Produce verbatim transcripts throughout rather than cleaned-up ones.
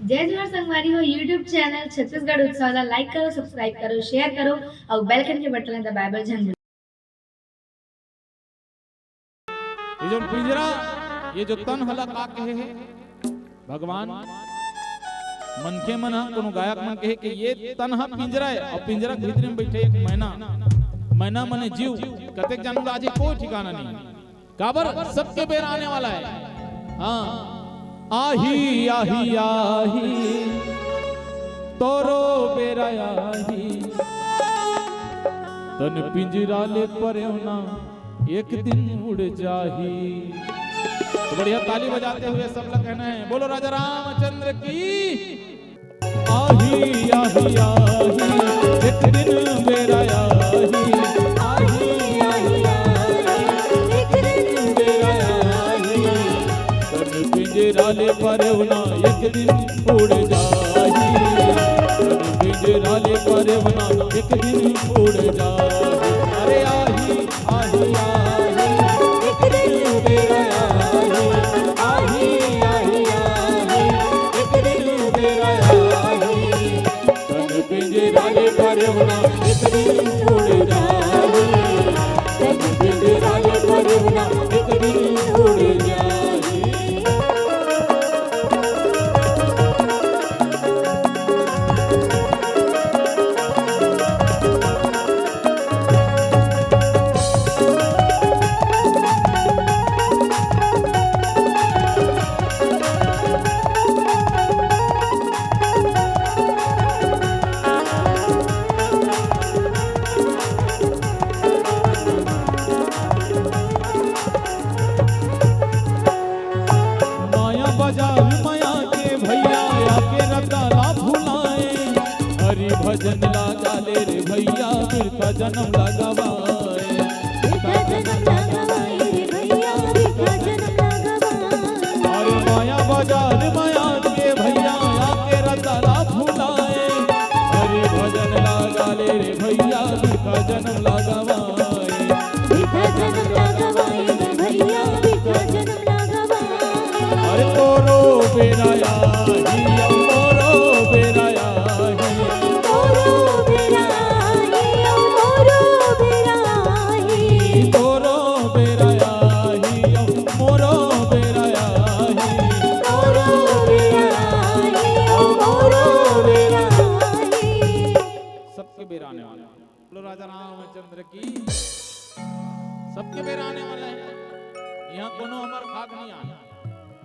जय जोहार संगवारी हो, YouTube चैनल छत्तीसगढ़ उत्सव ला like करो, subscribe करो, share करो अउ bell icon के बटन ला दबाए बर झन भूलो। ये जो पिंजरा, ये जो तन हला का कहे हे भगवान? मनखे मन ह, कोनो गायक मन कहे कि ये तन ह पिंजरा हे अउ पिंजरा के भीतरी में बइठे एक मैना। मैना मने जीव, कतेक जन्म ला जी कोई ठिकाना नहीं। काबर? सबके बेरा आने वाला हे। हाँ, आही आही आही, तोरो बेरा आही। तन पिंजरा ले परेवना, एक दिन उड़ जाही। तो बढ़िया ताली बजाते हुए सब लोग कहना हे, बोलो राजा रामचंद्र की। आही आही आही, एक दिन बेरा आही। आही आही आही, एक दिन बेरा आही। तन पिंजरा ले परेवना, एक दिन उड़ जाही। तन पिंजरा ले परेवना, एक दिन उड़ जाही। अरे आही आही आही, एक दिन बेरा आही। आही आही आही, एक दिन बेरा आही। तन पिंजरा ले परेवना, एक दिन उड़ जाही। तन पिंजरा ले परेवना, एक दिन उड़ जाही। माया बजार माया के भैया, आके रद्दा ला भुलाए। हरि भजन ला गाले रे भैया, बिरथा जनम ला गवाए। बिरथा जनम ला गवाए रे भैया, बिरथा जनम ला गवाए। अरे माया बजार माया के भैया, आके रद्दा ला भुलाए। हरि भजन ला गाले रे भैया, बिरथा जनम ला गवाए। बिरथा जनम ला गवाए रे भैया, बिरथा जनम ला गवाए। अरे तोरो बेरा आही, अउ मोरो बेरा आही। तोरो बेरा आही, अउ मोरो बेरा आही। तोरो बेरा आही, अउ मोरो बेरा आही। तोरो बेरा आही, अउ मोरो बेरा आही। सबके बेरा आने वाला। बोलो राजा रामचंद्र की। सबके बेरा आने वाला हे। इहाँ कोनो हमर भाग नहीं आए।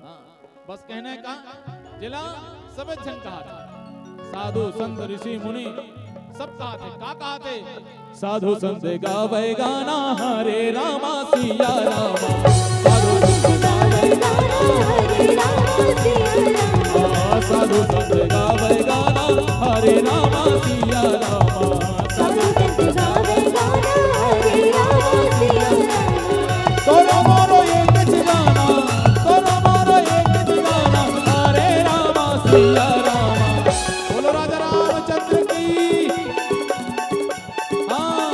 हाँ, बस कहने का, जेला सबे झन कहा थे। साधु संत ऋषि मुनि सब कहा थे। का कहा थे? साधु संत गावे गाना, हरे रामा सिया रामा। साधु संत गावे गाना, हरे रामा सिया रामा। साधु संत गावे गाना, हरे रामा सिया रामा। साधु संत गावे गाना, हरे रामा सिया रामा। तोरो मोरो एक ठिकाना, तोरो मोरो एक ठिकाना, हरे रामा सिया रामा। बोलो राजा रामचंद्र की। हाँ,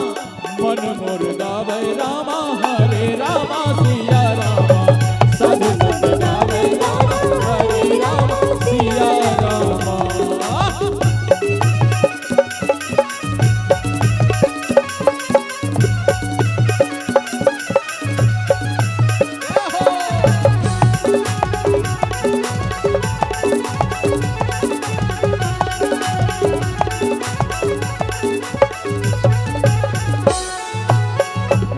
मन मोर गावे रामा, हरे रामा सिया रामा। साधु संत गावे रामा, हरे रामा सिया रामा।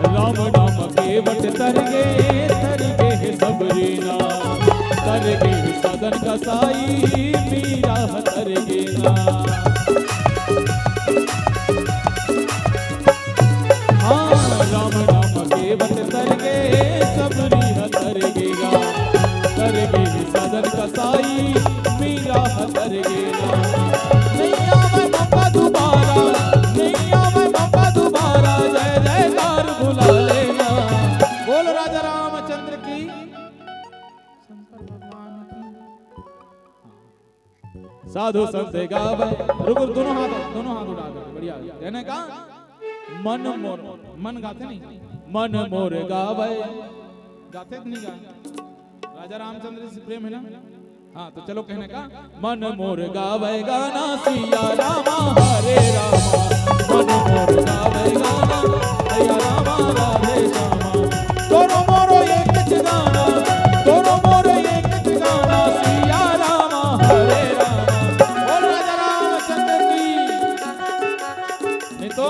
राम नाम के वट तर गे, तर गे हे सबरी नाम, तर गे हे साधन कसाई, मीरा ह तर गे ना। हाँ, राम नाम के वट तर गे, सबरी ह तर गे गा, तर गे हे साधन कसाई, मीरा ह तर गे ना। नइ आवय मौका दुबारा, नइ आवय मौका दुबारा, जय जयकार बुला लेना। बोल राजा रामचंद्र की, शंकर भगवान की। साधु संत गावे, रुक, रुक, दोनों हाथ, दोनों हाथ उठा दो, बढ़िया। कहने का, मन मोर, मन गाथे नहीं, मन मोर गावे, गाथे कि नहीं गाय? राजा रामचंद्र जी से प्रेम हे ना? हाँ, तो चलो कहने का। मन मोर गावे गाना सिया रामा हरे रामा, मन मोर गावे गाना सिया रामा राधे श्यामा। तोरो मोरो एक गाना, तोरो मोरो एक गाना सिया रामा हरे रामा। बोल राजा रामचंद्र की। नहीं तो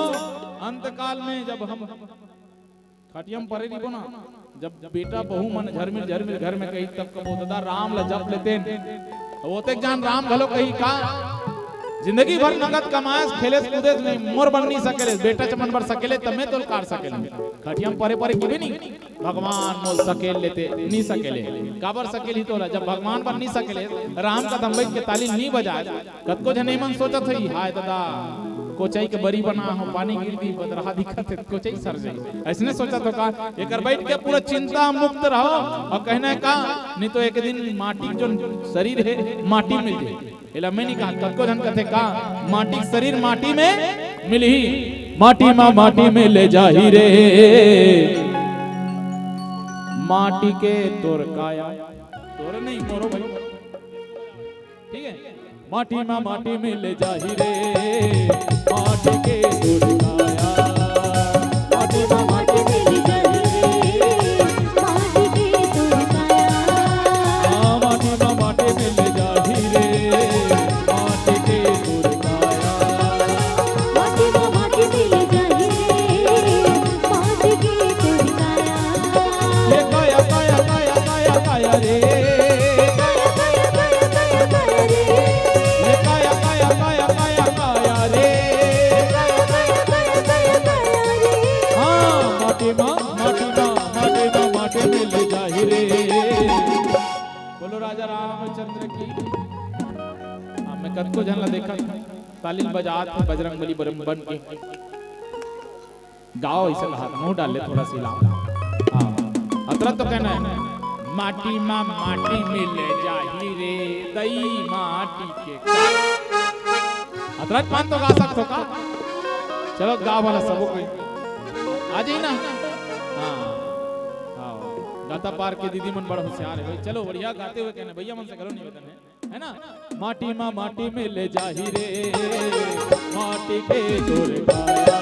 अंतकाल में जब हम खटिया म परे रहिबो ना, जब बेटा बहू मन झरमिर झरमिर घर में कही, तब कबो ददा राम ला जप लेतेन। तो ओतेक जान राम घलो कही का, जिंदगी भर नगद कमाएस, खेलेस कूदेस नहीं, मोर बर नहीं सकेले, बेटा चमन बर सकेले, तब मैं तोल कार सकेले। खटिया म परे परे किबे नहीं, भगवान मोल सकेल लेते, नहीं सकेले। काबर सकेल ही तोला, जब भगवान बर नहीं सकेले, राम कदम बैठ के ताली नहीं बजाए, कतको झन एमन सोचत होही, "हाय ददा, कोचई के बरी बना हो, पानी गिर दी, बदरहा दिखत हे, कोचई सर जाही।" अइसने सोचत हो का? एकर बैठ के पूरा चिंता मुक्त रहो अउ कहना हे का, नहीं तो एक दिन माटी के जोन शरीर हे, माटी मिल जाही। एला मैं नहीं कहा, कतको झन कथे का, "माटी के शरीर माटी में मिलही, माटी मा माटी में ले जाही रे, माटी के तोर काया।" तोर नहीं, मोरो भाई। ठीक है, माटी मा माटी में ले जाही रे, माटी के तोर काया। माटी मा माटी में ले जाही रे, माटी के तोर काया। हाँ, माटी मा माटी में ले जाही रे, माटी के तोर काया। माटी मा माटी में ले जाही रे, माटी के तोर काया। ये काया, काया, काया, काया, काया रे। काया, काया, काया, काया, काया रे। ये काया, काया, काया, काया, काया रे। काया, काया, काया, काया, काया रे। हाँ, माटी मा, माटी मा, माटी मा, माटी में ले जाही रे। बोलो राजा रामचंद्र की। हाँ, मैं कतको झन ला देखत हूँ, ताली बजात हे बजरंग बली बरम बन के। गाओ इसे कहा, मुंह डाल ले थोड़ा सी लाओ। हाँ, अतरा तो कहना है, माटी मा माटी मिल जाही रे, दई माटी के। अतरा पान तो गा सकत हो का? चलो, गाओ भला सबो कोई। आ जाई ना। हाँ, हाँ, गाता पार के दीदी मन बड़ा होशियार है भाई। चलो, बढ़िया गाते हुए कहना, भैया मन से करो निवेदन है। है ना? माटी मा माटी में ले जाही रे, माटी के तोर काया।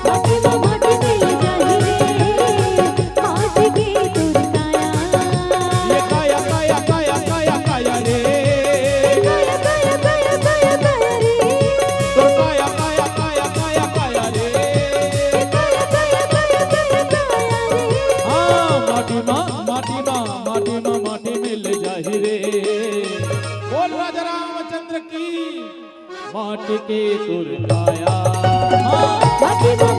माटी मा माटी में ले जाही रे, माटी के तोर काया। ये काया, काया, काया, काया, काया रे। काया, काया, काया, काया, काया रे। तोर काया, काया, काया, काया, काया रे। काया, काया, काया, काया, काया रे। हाँ, माटी मा, माटी मा, माटी मा, माटी में ले जाही रे। बोल राजा रामचंद्र की। माटी के तोर काया। हाँ। माटी मा